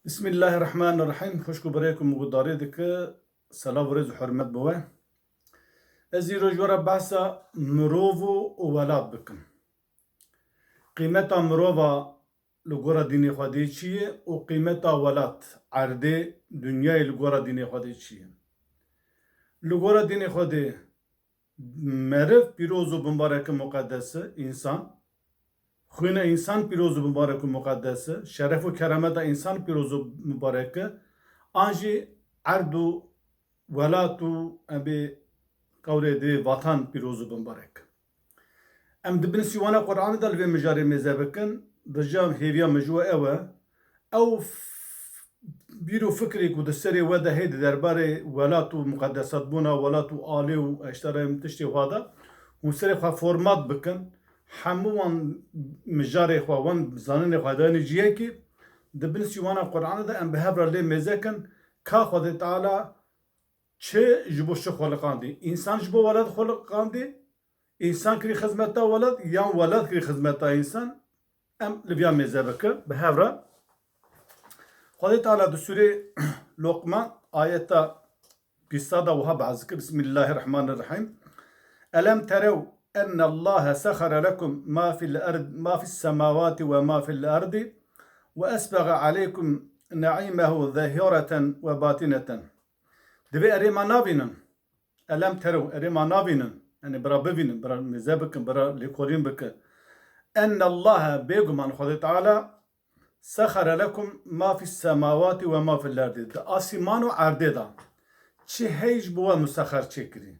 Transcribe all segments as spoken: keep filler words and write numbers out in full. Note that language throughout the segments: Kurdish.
Bismillahirrahmanirrahim. Xwişk û birêk û min guhdarî dike, selav û rêz û hurmet bi we. Ez îro ji we re behsa mirov û welat bikim. Qîmeta mirova li gora dînê Xwedê çi ye û qîmeta welat, erdê, dinyayê li gora dînê Xwedê çi ye? Li gora dînê Xwedê meriv pîroz û bimbarek e, muqeddes e, însan. Xwîna însan pîroz û bimbarek û muqeddes e. Şeref û kerameta însan pîroz û bimbarek e. An jî erd û welat û em bê qewrê divê vatan pîroz û bimbarek. Em di bin sîwana Qur'anê de li vê mijarê mêze bikin. Rica hêviya min ji we ew e. Ew f-, bîr û fikrê ku di serê we de heye di derbarê welat û muqedesatbûna welat û alê û eştera em tiştê xwe de, hûn serê xwe format bikin. Hemû wan mijarê xwe, wan zanînê xwe dayîne ciyekê, di bin sîwana Qur'anê de em bi hev re lê mêze kin ka Xwedê Teala çi ji bo çi xweliqandî? Însan ji bo welat xweliqandî? Însan kirî xizmeta welat yan welat kirî xizmeta însan? Em li viya mêze bikin bi hev re. Xwedê Teala di sûrê Loqman ayeta bîsta de wiha behs dike, Bismillahirrahmanirrahim. Elem terew ennallaha sexere lekum ma fil erd, ma fis semawati ve ma fil erdi ve esbege aleykum ne'imehu zehireten ve batineten. Divê erê ma navînin. Elem terew, erê ma navînin. Yani bira bivînin, bira mêze bikin, bira lêkolîn bikin. Ennallaha, bêguman Xwedê Teala, sexere lekum ma fis semawati ve ma fil erdi. Di asîman û erdê de çi hey ji bo we musexer çêkirî.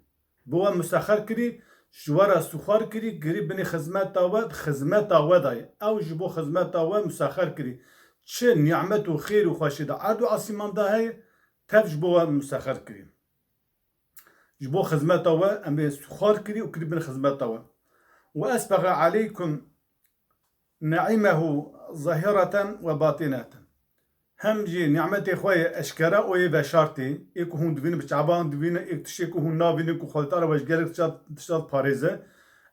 Bo we musexer kirî, ji we re suxar kirî, kirî binê xizmeta we, di xizmeta we de ye. Ew ji bo xizmeta we musexer kirî. Çi nîmet û xêr û xweşî di erd û asîman de heye, tev ji bo we musexer kirî. Ji bo xizmeta we em ê suxar kirî û kirî bin xizmeta we. Ve esbege aleykum ne'imehu zahireten ve batineten. Hem jî nîmetê xwe yê eşkere û yê veşartî, ê ku hûn divînin, bi çavan divînin, ê tiştê ku hûn navînin ku Xwedê Teala we ji gelek tişta, tişta parêze.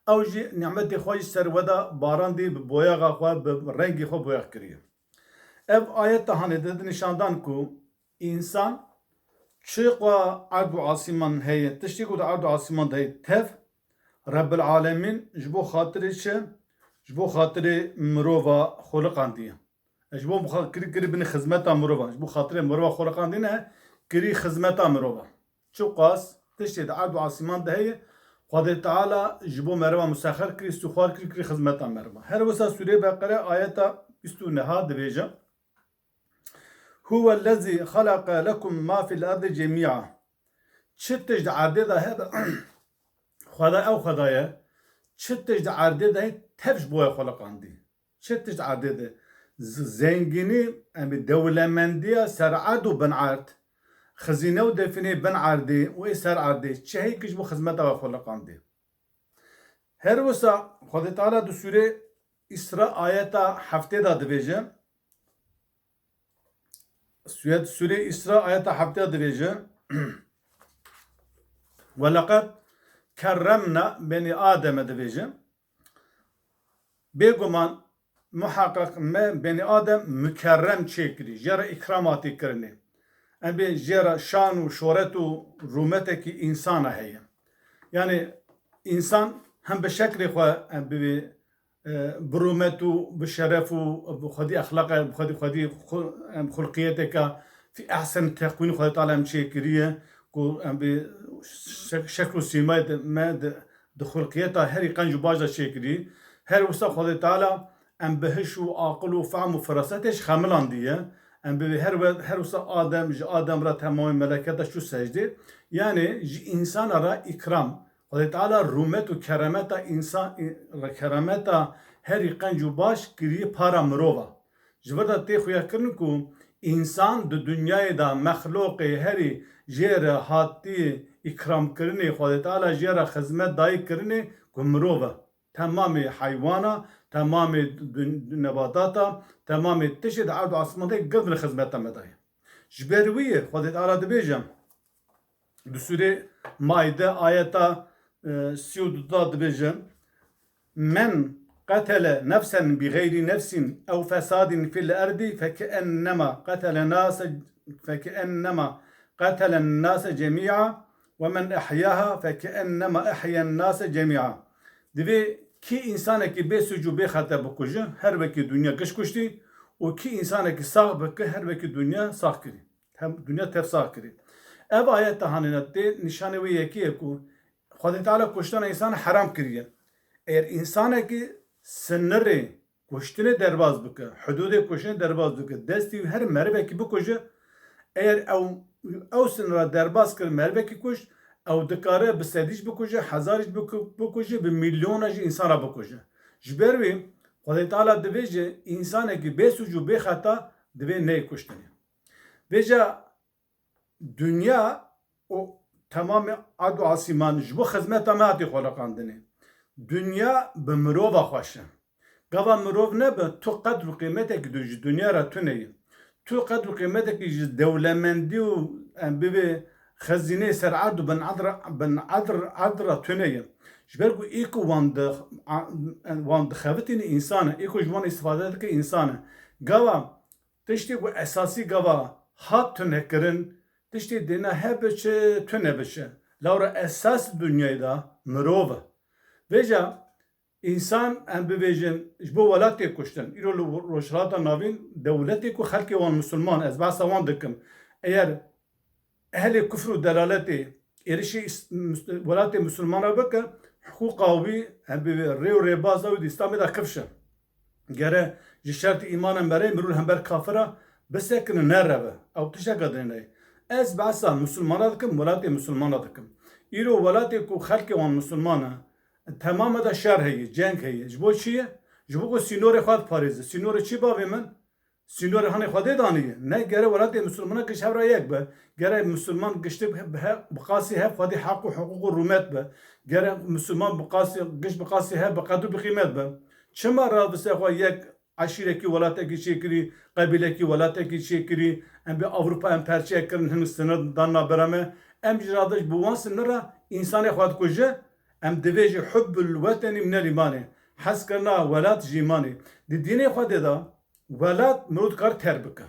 Ew jî nîmetê xwe ji ser we de barandî, bi boyaxa xwe, bi rengê xwe boyax kiriye. Ev ayet de hanê dide nîşandan ku însan çi xwe erd û asîman heye, tiştê ku di erd û asîman de heye tev, Rebbil Alemîn ji bo xatirê çi? Ji bo xatirê mirova xweliqandiye. Ji bo xwe kirî, kirî binê xizmeta mirova. Ji bo xatirê mirova xweliqandine, kirî xizmeta mirova. Çiqas tiştê di erd û asîman de heye, Xwedê Teala ji bo meriva musexer kirî, suxar kirî, kirî xizmeta meriva. Her wisa sûrê Beqere ayeta bîst û neha dibêje, Huwellezî xeleqe lekum ma fil erdi cemî'a. Çi tişt di erdê de hebe, Xweda ew Xweda ye, çi tişt di erdê de heye tev ji bo we xweliqandî. Çi tişt erdê de? Z-, zengînî, em ê dewlemendiya ser erd û bin erd, xizîne û defînê bin erdê û ê ser erdê, çi heyî ki ji bo xizmeta we xweliqandî. Her wisa Xwedê Teala di sûrê Îsra ayeta heftê de dibêje, Sûret-, sûrê Îsra ayeta heftê de dibêje, Ve leqed kerremna benî Ademe dibêje. Bêguman, muheqeq me benî Adem mukerrem çêkirî, jê re îkram hatî kirinê. Em bê jê re şan û şoret û rûmetekî însana heye. Yani însan hem bi şeklê xwe em bivê, e, bi rûmet û bi şeref û bi xwedî exlaqe, bi xwedî, xwedî xu-, em xulqiyeteke fî ehsen teqwîn Xwedê Teala em çêkiriye, ku em bi şek-, şekl û sîmayê de me de, di xulqiyeta herî qenc û baş de çêkirî. Her wisa Xwedê Teala em bi hiş û aqil û fehm û firasetê ji xemilandiye. Em bi her we-, her wisa Adem, ji Adem re temamê meleketa çû secdê. Yani ji însana re îkram. Xwedê Teala rûmet û keremeta însan, î-, re keremeta herî qenc û baş kiriye para mirova. Ji vir de tê xuyakirin ku însan di dinyayê de mexloqê herî jê re hatî îkramkirinê, Xwedê Teala jê re xizmet dayî kirinê ku mirov e. Temamê heywana, temamê dun-, nebatata, temamê tiştê di erd û asman de gird li xizmeta me de ye. Ji ber wî ye Xwedê Teala dibêje, di sûrê Maide ayeta, e, sî û du de dibêje, Men قتل نفسا بغير نفس أو فساد في الأرض فكأنما قتل الناس، فكأنما قتل الناس جميعا، ومن أحياها فكأنما أحيا الناس جميعا. Divê kî însanekî bê sûc û bê xete bikuje, her wekî dinya giş kuştî, û kî însanekî sax bike, her wekî dinya sax kirî. Hem dinya tev sax kirî. Ev ayet hanê ne tê nîşanê wê yekê ye ku Xwedê Teala kuştina însan heram kiriye. Eger însanekî sinirê kuştinê derbaz bike, hududê kuştinê derbaz bike, destî her merivekî bikuje, eger ew, ew sinira derbaz kir, merivekî kuşt, ew dikare bi sedî jî bikuje, hezarî jî biku-, bikuje, bi milyona jî însan re bikuje. Ji ber wî Xwedê Teala divê ji însanekî bê sûc û bê xeta divê neyê kuştinê. Vêca dinya û temamê erd û asîman ji bo xizmeta me hatî xweliqandinê. Dinya bi mirova xweş e. Gava mirov nebe, tu qedr û qîmetekî tu ji dinya re tune ye. Tu qedr û qîmetekî ji dewlemendî û, em, bibê xezîneyê ser erd û bin erd re, bin erd, erd re tune ye. Ji ber ku î ku wan di, a, wan dixevitîne însan e, î ku ji wan îstifade dike însan e. Gava tiştê ku esasî gava hat tunekirin, tiştê dêna hebe çi tune biçe. Lewra esas dinyayê de mirov e. Vêca însan, em bibêjin, ji bo welat tê kuştin. Îro li Rojhilata Navîn dewletê ku xelkê wan misilman, ez behsa wan dikim. Eger ehlê kufr û delaletê êrişê îs-, mus-, welatê misilmana bike, hiqûqa wî, em bi rê û rêbaza wî di Îslamê de kifş e. Gere ji şertî îmana me re mirû li hember kafira bisekine, nereve. Ew tişteka dinê ye. Ez behsa misilmana dikim, welatê misilmana dikim. Îro welatê ku xelkê wan misilman e, temame de şer heye, ceng heye. Ji bo çi ye? Ji bo ku sînorê xwe diparêze. Sînorê çi bavê min? Sînorê hanê Xwedê daniye. Ne, gere welatê misilmana giş hev re yek be. Gere misilman giştî bi he-, bi qasî hev Xwedê heq û hiqûq û rûmet be. Gere misilman bi qasî, giş bi qasî hev bi qedr û bi qîmet be. Çima ravise xwe yek eşîrekî welatekî çêkirî, qebîlekî welatekî çêkirî, em bi Ewropa em perçe kirin, hin sinir dan navbera me. Em jî radiş bi wan sinira însanê xwe dikuje, em divê ji hubbul wetenî minel îmanê. Hezkirina welat ji îmanê. Di dînê Xwedê de, welat mirov dikare terk bike.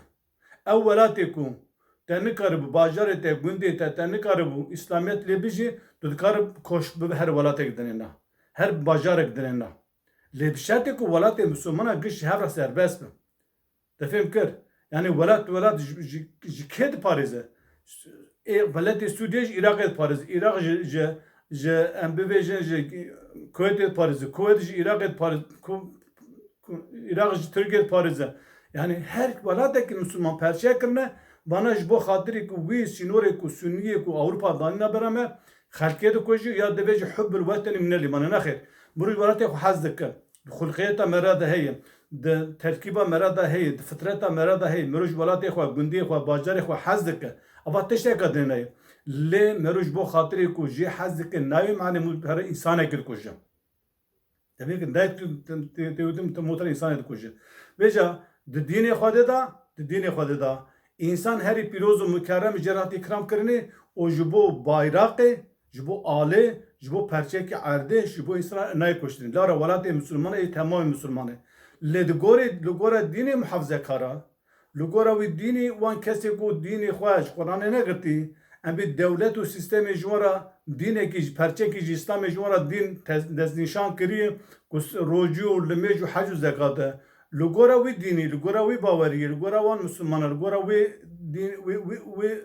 Ew welatê ku te nikaribû, bajarê te, gundê te, te nikaribû îslamiyet lê bijî, tu dikarî koç bibe her welatek dinê na. Her bajarek dinê na. Lê bi şertê ku welatê misilmana giş ji hev re serbest be. Te fêm kir? Yanî welat, welat ji, ji, ji kê diparêze? Ê, welatê Sûriyê ji Iraqê diparêze. Iraq ji, ji, ji, em bibêjin, ji Kuweytê diparêze. Kuweyt ji Iraqê diparêze. Ku-, ku-, Iraq ji Tirkiyê diparêze. Yanî her welatekî misilman perçe kirine, vana ji bo xatirê ku wî sînorê ku Sûniyê ku Ewropa danîna bera me, xelkê dikujî ya divê ji hubbul wetenî minel îmanê. Nexêr. Mirov ji welatê xwe hez dike. Di xulqiyeta me re de heye, di terkîba me re de heye, di fitreta me re de heye. Mirov ji welatê xwe, gundiyê xwe, bajarê xwe hez dike. Eva tişteke dinê ye. Lê mirov ji bo xatirê ku jê hez dike, nayê mane mû pere însanekî dikuje. Demê ki dayê tu, tu, tu, tu, tu motor însanê dikuje. Vêca di dînê Xwedê de, di dînê Xwedê de, însan herî pîroz û mukerrem jê re hatî kiram kirinê û ji bo bayraqê, ji bo alê, ji bo perçekî erdê, ji bo îsra nayê kuştinê. Lara welatê misilmanê, ê temamê misilmanê. Lê di gorê, li gora dînê muhafizekara, li gora wî dînê wan kesê ku dînê xwe ji Quranê negirtî, em bê dewlet û sîstemê ji wan re dînekî ji perçekî ji Îslamê ji wan re dîn te-, destnîşan kiriye, ku s-, rocî û limêj û hec û zekat e. Li gora wî dînî, li gora wî baweriyê, li gora wan misilmanan, li gora wê dîn, wê, wê, wê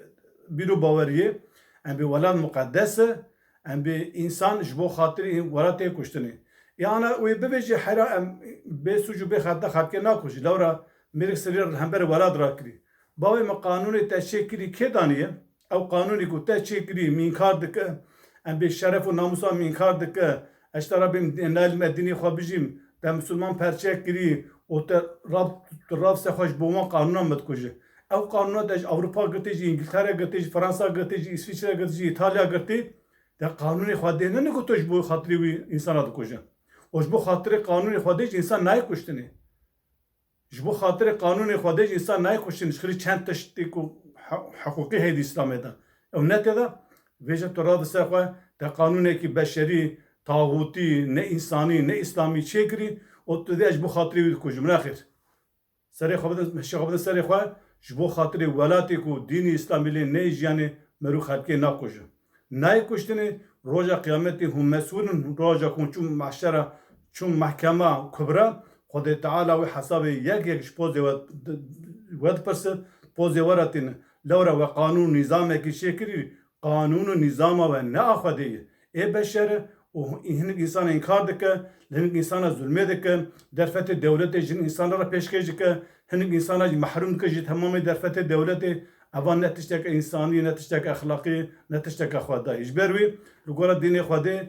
bîr û baweriyê, em bê welat muqedes e, em bê însan ji bo xatirê welatê kuştinê. Ya ana wê bibêje hera em bê sûc û bê xeta xelkê nakujî. Lewra mêrik sirî li hemberî welat rakirî. Bavê min qanûnê te çêkirî kê daniye? Ew qanûnê ku te çêkirî min înkar dike, em bê şeref û namûsa min înkar dike, ez ji te re bêm nayê li me dînê xwe bijîm, te misilman perçe kirî û te rav, tu ravse xwe ji bo wan qanûnan me dikuje. Ew qanûna te ji Ewropa girtî, ji Îngiltere girtî, ji Fransa girtî, ji Îsvîçre girtî, ji Îtalya girtî, te qanûnê Xwedê ne ku tu ji bo xatirê wî însana dikuje. Û ji bo xatirê qanûnê Xwedê jî însan nayê kuştinê. Ji bo xatirê qanûnê Xwedê jî însan nayê kuştin, ji xirî çend tiştê ku he-, hiqûqî heye di Îslamê de. Ew ne tê de, vêje tu ravise xwe, te qanûnekî beşerî, taxûtî, ne însanî, ne îslamî çêkirî Û tu dê ez ji bo xatirê wî dikujim. Nexêr. Serê xwe bidin, meşê xwe bidin serê xwe, ji bo xatirê welatê ku dînî Îslamî lê neyê jiyanê, merû xelkê nakujin. Nayê kuştinê, roja qiyametê hûn mesûl in, roja ku hûn çûn meşera, çûn mehkema kubra, Xwedê Teala wê hesabê yek yek ji pozê we, we dipirsin, pozê we re tînin. Lewra we qanûn û nîzamekî çêkirî, qanûn û nîzama we ne a Xwedê ye. Ê beşer e û hinek însana înkar dike, li hinek însana zulmê dike, derfetê dewletê ji hinek însana re pêşkêş dike, hinek însana jî mehrûm dike ji temamê derfetê dewletê. Eva ne tişteke însanî, ne tişteke exlaqî, ne tişteke xwedayî. Ji ber wî li gora dînê Xwedê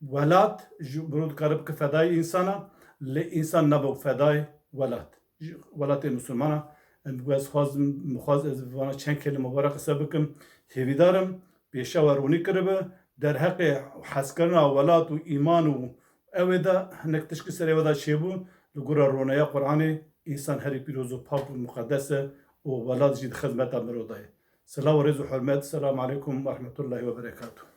welat ji mirov dikare bike fedayê însana, lê însan nabe fedayê welat. Ji welatê misilmana, em, ez xwazim, xwaz ez vana çend kelime we re qise bikim. Hêvîdar im, pêşa we ronî kiribe, derheqê hezkirina welat û îman û ewê de hinek tişkî serê we de çêbû, li gora roneya Qur'anê, însan herî pîroz û pak û muqedes e û welat jî di xizmeta mirov de ye. Silav û rêz û hurmet, Selamu aleykum ve rahmetullahi ve berekatuh.